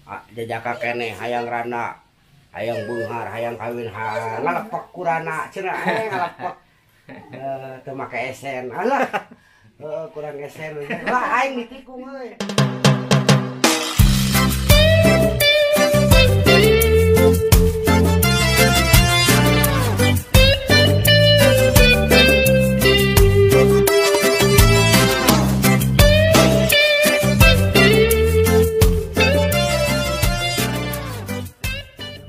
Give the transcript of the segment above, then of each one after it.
Jajaka keneh hayang rana, hayang beunghar, hayang kawin, ngalepek kurana cenah ngalepek. Teu make esen. Alah. Kurang esen. Lah aing ditikung euy.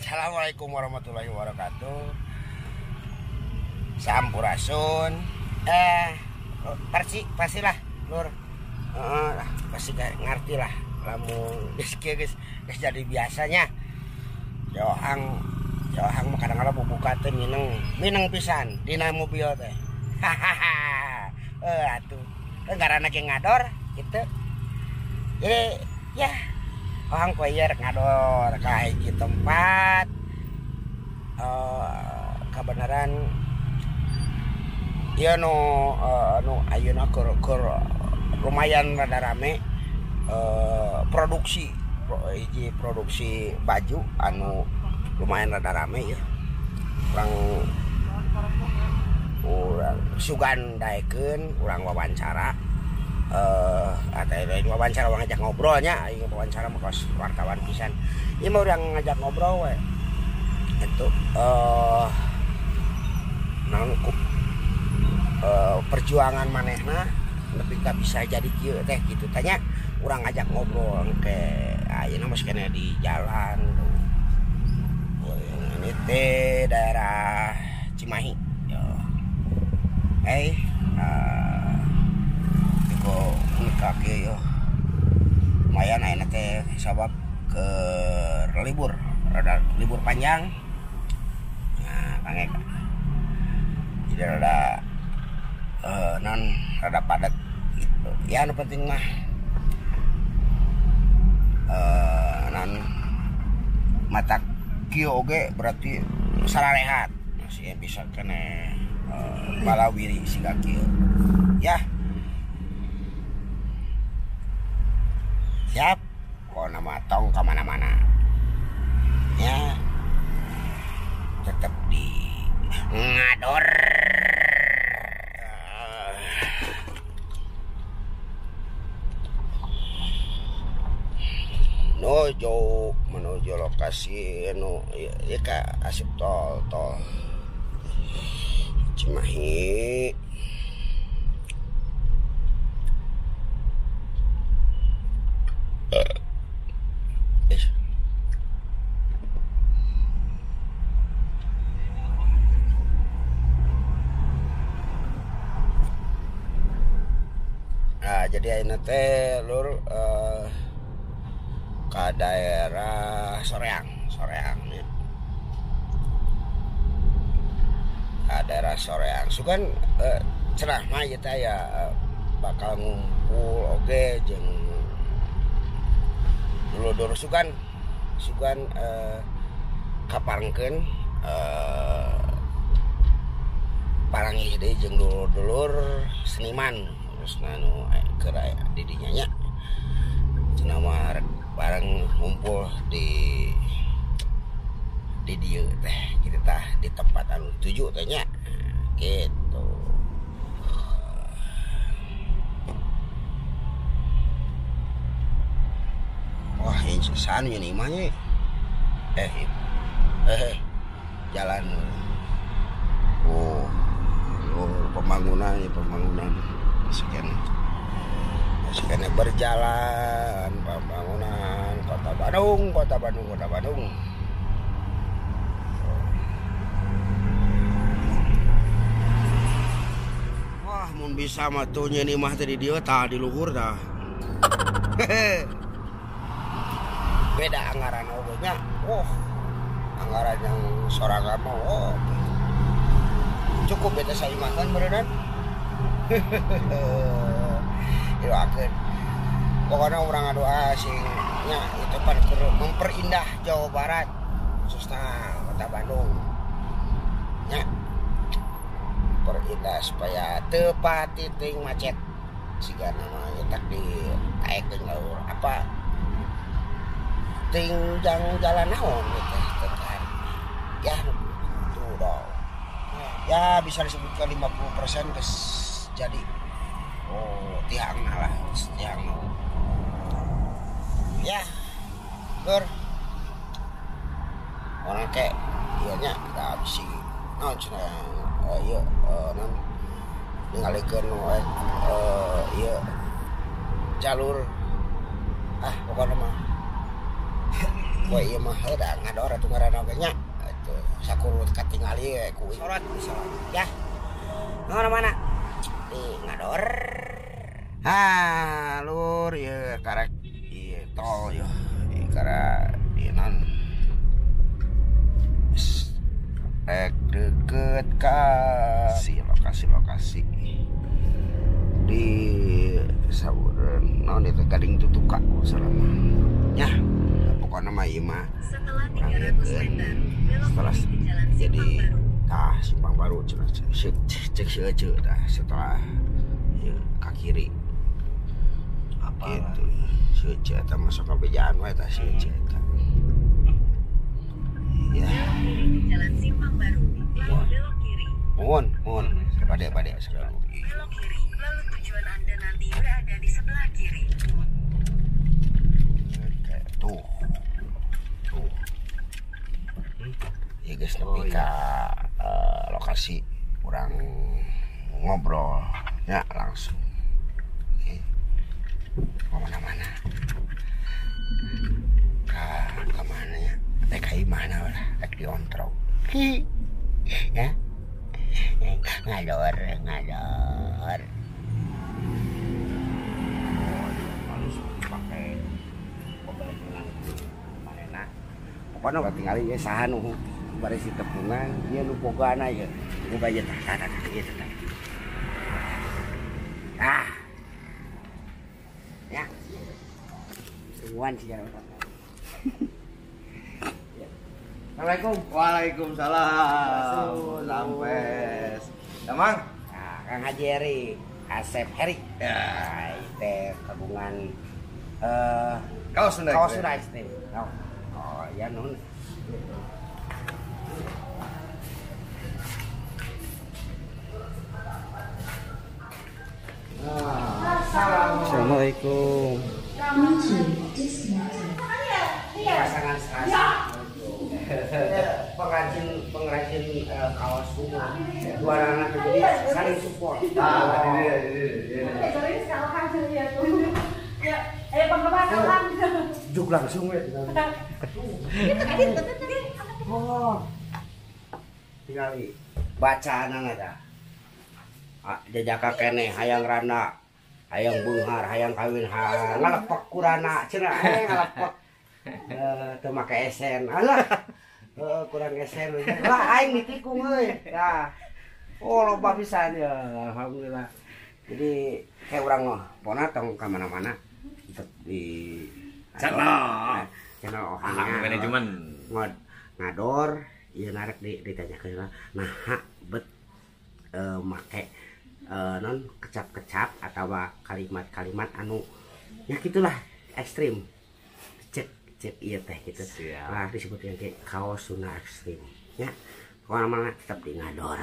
Assalamualaikum warahmatullahi wabarakatuh. Sampurasun. Pasti pastilah lur. Pasti ngerti lah lamun geus kieu geus jadi biasanya. Johang mah kadang-kadang bubuka teh mineng pisan dina mobil teh. Hahaha. Atuh. Ngarana ge ngador gitu. Jadi ya ohang koyer ngador ka hiji tempat. Kebenaran ieu nu nu ayeuna keur lumayan rada rame produksi hiji produksi baju anu lumayan rada rame ya. Urang sugan daekeun urang wawancara atau wawancara urang ngajak ngobrolnya, aing wawancara mah kos wartawan pisan. Ieu mah urang ngajak ngobrol we. Itu naon perjuangan manehna nepi ka bisa jadi kieu teh gitu tanya urang ngajak ngobrol ke ayeuna masih kena di jalan. Ini teh daerah Cimahi. Iko kaki yo lumayan ayeuna teh sabab ke libur, rada libur panjang. Nah, pangek. Jadi rada non rada padat gitu. Ya nu penting mah non mata kieu oge berarti sararehat masih bisa kene balawiri siga kieu. Ya. Siap, pokona mah tong ka mana-mana. Ya. Tetap di ngador. Menuju lokasi nu ya ka asup tol Cimahi. Nah, jadi ayeuna teh lur ke daerah Soreang ya. Ke daerah Soreang. Sugan cenah mah ieu teh ya bakal ngumpul oge jeung dulur-dulur sugan kaparengkeun paranggih deui jeung dulur-dulur seniman terus nu keur di dinya nya. Cenah mah bareng ngumpul di dieu teh gitu tah di tempat anu tuju teh nya gitu. Wah, ini san ini mah nya. Jalan. Oh, pembangunan ya, pembangunan. Sekian berjalan pembangunan Kota Bandung. Wah, mun bisa mah tuh nyeun imah teh di dieu tah di luhur tah. Beda anggaran oge nya. Wah, anggaran yang sorangan mah oh. Cukup beta saimahan beureunan. Doakeun. Pokoknya urang ngadoa sing nya itu pan memperindah Jawa Barat khususnya Kota Bandung. Nya memperindah supaya teu pati teuing macet. Siga nama nyetak di taekeun laur apa Ting jang jalan naon teh teh. Ya tuh dong. Ya bisa disebutkan 50% geus jadi. Oh, tiangna lah, tiangna. Ya. Lur. Orang kayak ieu nya da bisi naon cenah ieu non ningalikeun ieu jalur pokokna mah poe ieu mah heuh da ngador atuh ngaranna oge nya atuh sakur katingali we ku sorot ya mana mana di ngador. Ha lur ieu karek ieu tol ieu di kara di non rek deket ka si lokasi di saureun naon itu Gading Tutuka selama nya pokokna mah ieu mah setelah 300 meter belok kiri ke jalan jadi Simpang Baru. Tah Simpang Baru cenah cek si euceu tah setelah ieu ka kiri Apa gitu si euceu eta masuk ka bejaan we tah si euceu eta ya. Belok kiri ke jalan Simpang Baru, lalu belok kiri. Mohon, mohon, pada selalu. Belok kiri, lalu tujuan Anda nanti berada di sebelah kiri. Tuh, tuh. Ya guys, nepi ka lokasi kurang ngobrol ya langsung. Oke. Kemana-mana. Ka mana ya? Rek mana lah, rek diontrog. Ya. Ngador, ngador. Harus dipakai manena. Pokoknya katingali ieu saha nu bari si tepungan, ieu nu bogana ieu. Nu bae tah tah tah ieu tah. Ah. Ya. Tungguan sih jalan. Assalamualaikum. Waalaikumsalam. Sampai. Damang. Nah, Kang Haji Heri, Asep Heri. Ya. Nah, itu kagungan Kaos Sunda. Kaos Sunda Ekstrim. Oh, oh ya nun. Assalamualaikum. Pasangan serasa. Pengrajin kaos rumah dua anak jadi saling support. Ah, ini dia. Juk langsung we. Oh. Tingali bacaanana tah. Jajaka keneh hayang rana, hayang beunghar, hayang kawin, ngalepek kurana cenah ngalepek. Teu make esen. Alah. Kurang esen lah aing ditikung euy. Tah. Oh loba pisan ya, alhamdulillah. Jadi kayak urang mah pona tong ka mana-mana tetep di channel channel ohangnya manajemen ngador ieu narek ditanyakeun naha bet make non kecap-kecap atau kalimat-kalimat anu ya gitulah ekstrim. Cek iya teh gitu. Lah disebutnya kayak kaos Sunda Ekstrim ya. Pokoknya mana tetap di ngador.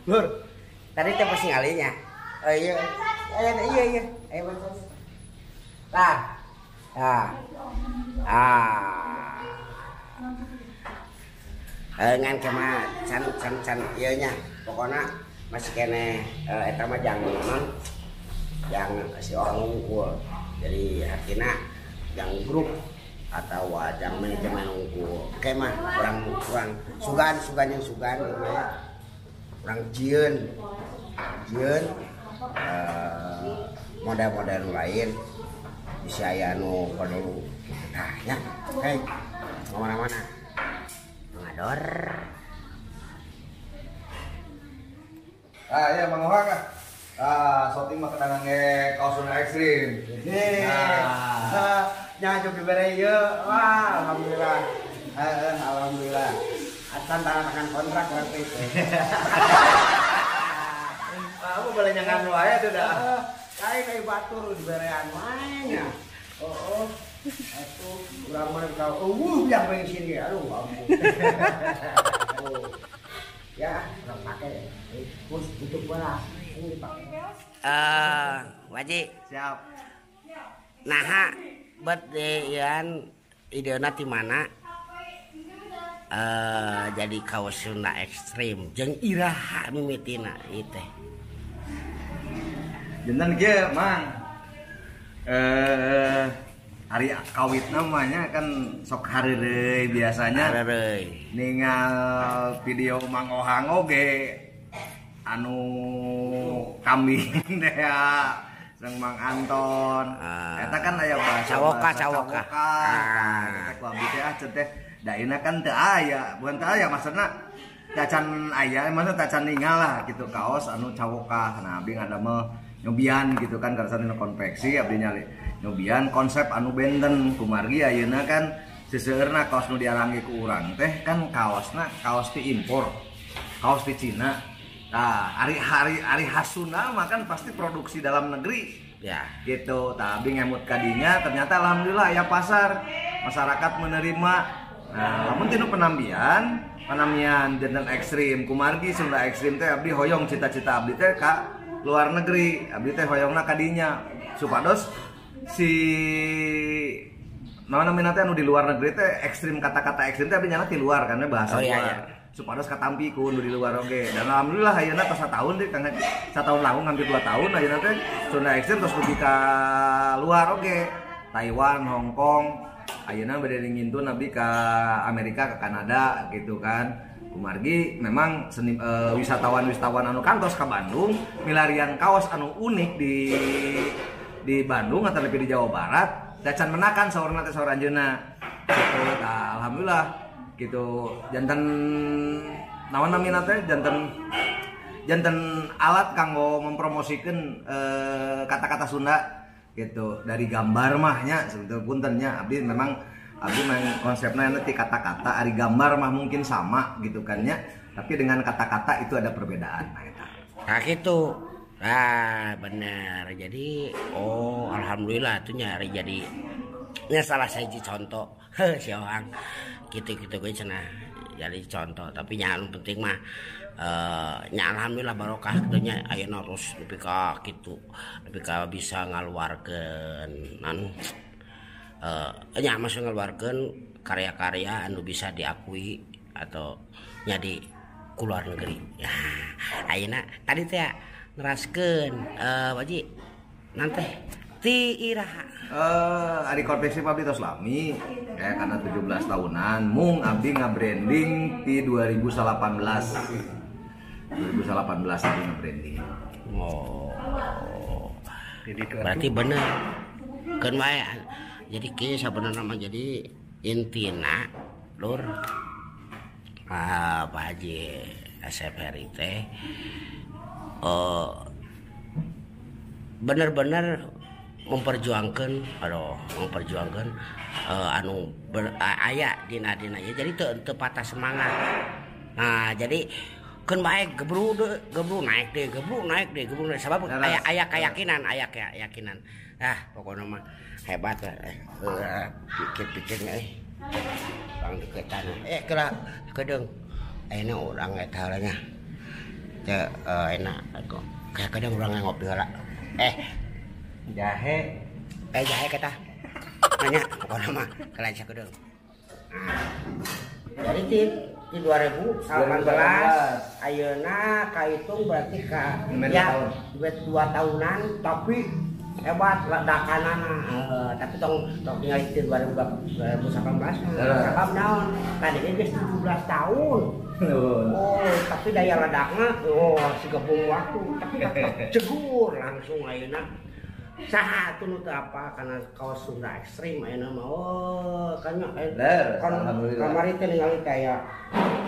Lur, tadi teh pasti ngalinya. Oh iya. Iya iya. Ayo betul. Lah. Lah. Ah. Ngan kema can can can ieu nya. Pokokna masih keneh eta mah jang non yang si orang ngumpul. Jadi artinya yang grup atau yang manajemen unggul. Oke mah orang sugan sugan yang sugan orang jieun jieun model-model lain bisa aya nu perlu nah ya. Oke, kemana-mana ngador. Ah ya Mang Ohang ah. Ah, shooting mah kedangan ge kaos Sunda Ekstrim. Nah, nya coba dibere ieu. Wah, alhamdulillah. Alhamdulillah. Acan tanda tangan kontrak berarti itu. Kamu boleh nyangan wae tuh dah. Kayak kayak batur diberean wae nya. Oh, atuh. Kamar kau, yang bensin ya, aduh ampun. Oh. Ya, orang pakai. Terus tutup bola, ini dipakai. Wajib. Siap. Nah, bet ian idena ti mana? Jadi kaos Sunda ekstrim jeung iraha mimitina ieu teh. Janten kieu, Mang. Hari kawitna mah nya kan sok hareureuy biasanya. Hareureuy. Ningal video Mang Ohang oge anu kambing teh ya, sareng Mang Anton. Eta kan aya bahasa Cawoka, bahasa cawoka. cawoka. Eta ku abdi teh ah ceun teh daina kan teu aya, bukan teu aya maksudna tacan aya, maksudna tacan ningal lah gitu kaos anu cawoka. Nah, abdi ngadamel nyobian gitu kan karena dina konveksi abdi nyali nyobian konsep anu benten kumargi ayeuna kan seseueurna kaos nu diarangge ku urang teh kan kaosna kaos ti impor, kaos ti Cina. Nah, ari khas Sunda mah kan pasti produksi dalam negeri. Ya. Gitu. Tah abdi ngemut kadinya ternyata alhamdulillah aya pasar, masyarakat menerima. Nah, lamun tinu penampian janten ekstrim kumargi Sunda ekstrim teh abdi hoyong cita-cita abdi teh ka luar negeri, abdi teh hoyongna kadinya supados si naon namina teh anu di luar negeri teh ekstrim, kata-kata ekstrim teh abdi nyana ti luar karena bahasa Oh, iya, luar. iya. Supados katampi ku nu di luar oge. Dan alhamdulillah ayeuna tos satahun teh Kang Haji, satahun langkung hampir 2 tahun ayeuna teh Sunda ekstrim tos dugi ka luar oge. Taiwan, Hong Kong, ayeuna bade ngintun abdi ka Amerika, ke Kanada gitu kan. Kumargi memang seni, wisatawan-wisatawan anu kantos ka Bandung milarian kaos anu unik di Bandung atau lebih di Jawa Barat dacan menakan saurna teh saur anjeunna gitu. Tah, alhamdulillah gitu janten naon namina teh janten janten alat kanggo mempromosikeun kata-kata Sunda gitu dari gambar mah nya sebetulnya punten nya abdi memang abdi main konsepnya nanti kata-kata ari gambar mah mungkin sama gitu kan nya tapi dengan kata-kata itu ada perbedaan nah, eta. Nah gitu. Nah bener. Jadi oh alhamdulillah tuh nyari jadi nya salah sahiji contoh. Heh si Ohang gitu-gitu gue cenah jadi contoh tapi nya anu penting mah nya alhamdulillah barokah gitu nya ayeuna terus nepi ka kitu nepi ka bisa ngaluarkeun anu nya maksud ngaluarkeun karya-karya anu bisa diakui atau nya di keluar negeri. Ya, ayeuna tadi teh neraskeun Waji nanti ti iraha. Ari konveksi abdi tos lami ya karena 17 tahunan mung abdi ngabranding di 2018. 2018 abdi ngabranding. Oh. Berarti bener. Keun wae. Jadi kieu sabenerna mah jadi intina lur Pak Haji Asep Heri teh bener-bener memperjuangkan aduh memperjuangkan anu aya dina dina ya jadi teu patah semangat. Nah jadi keun bae gebru gebru naik deh gebru naik deh gebru naik sabab aya keyakinan aya keyakinan. Ah pokoknya mah hebat pikir-pikirnya bang deketan kira kedeung ayeuna urang eta nya teu enak kok kayak kadang urang ngopi heula jahe jahe kata nanya pokoknya mah kalian sakedeung. Jadi di 2018 ayeuna kahitung berarti ka ya 2 tahunan tapi hebat ledakanana tapi tong tong tinggal di 2018 sabab naon tadi geus 17 tahun. Oh tapi daya ledakna oh siga bom waktu tapi jegur langsung ayeuna saha atuh nu teu apa karena kaos Sunda ekstrim ayeuna mah oh kan kamari teh ningali kayak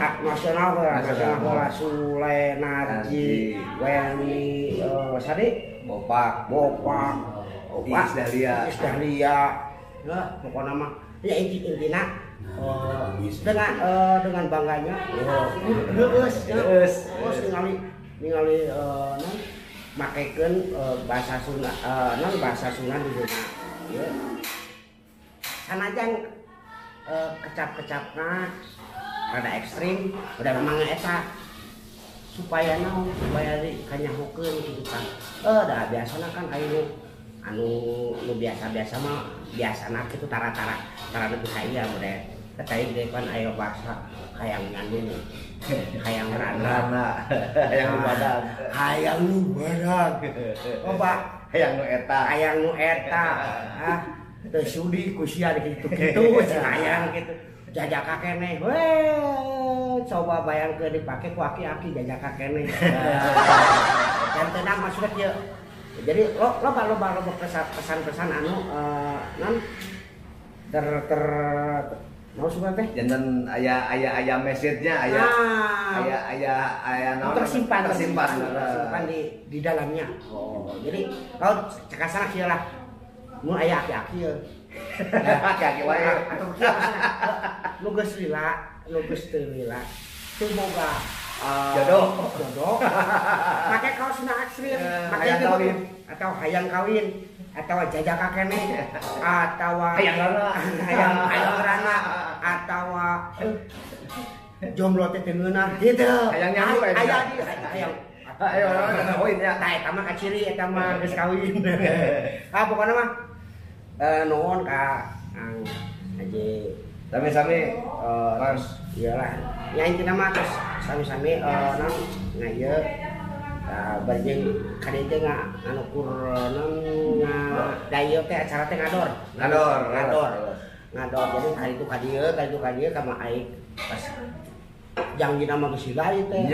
hak nasional nasional bola Sule Narji Weni sadi Bopak Iis Dahlia lah pokoknya mah ya intina dengan bangganya geus geus ningali non makekeun bahasa Sunda non bahasa Sunda di dina ieu sanajan Kecap-kecapna rada ekstrim, udah memang eta supaya naon, supaya dikanyahokeun kitu kan. Dah biasana kan aya anu nu biasa-biasa mah biasana kitu tara-tara tara nepi ka ieu model. Tadi ge kan aya bahasa hayang nyandung, hayang rana, hayang nu badag, hayang nu badag. Oh, Pak, hayang nu eta, hayang nu eta. Ah, teu sudi ku sia kitu-kitu hayang kitu. Jajaka keneh. Weh, coba bayangkeun dipake ku aki-aki jajaka keneh. Jantenna maksudna kieu. Jadi loba pesan-pesan anu non ter ter mau suka teh janten aya aya aya message-nya aya aya aya aya naon tersimpan tersimpan di dalamnya. Oh, jadi kalau cekasana kieu lah. Mun aya aki-aki ye. Aki-aki wae atau kieu nu geus lila, nu geus teu lila. Teu boga jodoh, jodoh. Make kaos Sunda Ekstrim, make kawin atau hayang kawin atau jajaka keneh atau hayang rana, hayang rana atau jomblo teh teu ngeunah gitu. Hayang nyaho aya di hayang ayo kawin ya. Tah eta mah kaciri eta mah geus kawin. Ah pokona mah nuhun ka Kang Haji. Sami-sami terus iyalah nya intina mah terus sami-sami non ngaieu barjeng kadieu teh anu kur non nga da ieu teh acara teh ngador. Ngador. Jadi kali itu kadieu ka mah aing pas jangjina mah geus hilai teh.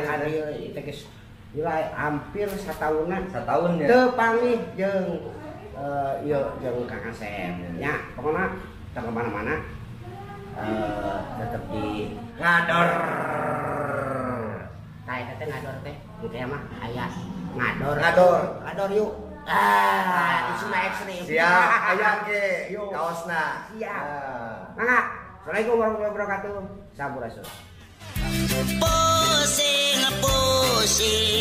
Kadieu teh geus hilai hampir sataunan. Sataun ya. Teu panggih jeung ieu jeung Kang Asep. Nya pokona teu ka mana-mana. Tetep di ngador. Tah eta teh ngador teh engke mah aya ngador. Ngador yuk. Ah, di Sunda Ekstrim. Siap, aya ge kaosna. Siap. Mangga. Assalamualaikum warahmatullahi wabarakatuh. Sampurasun. Pusing, pusing.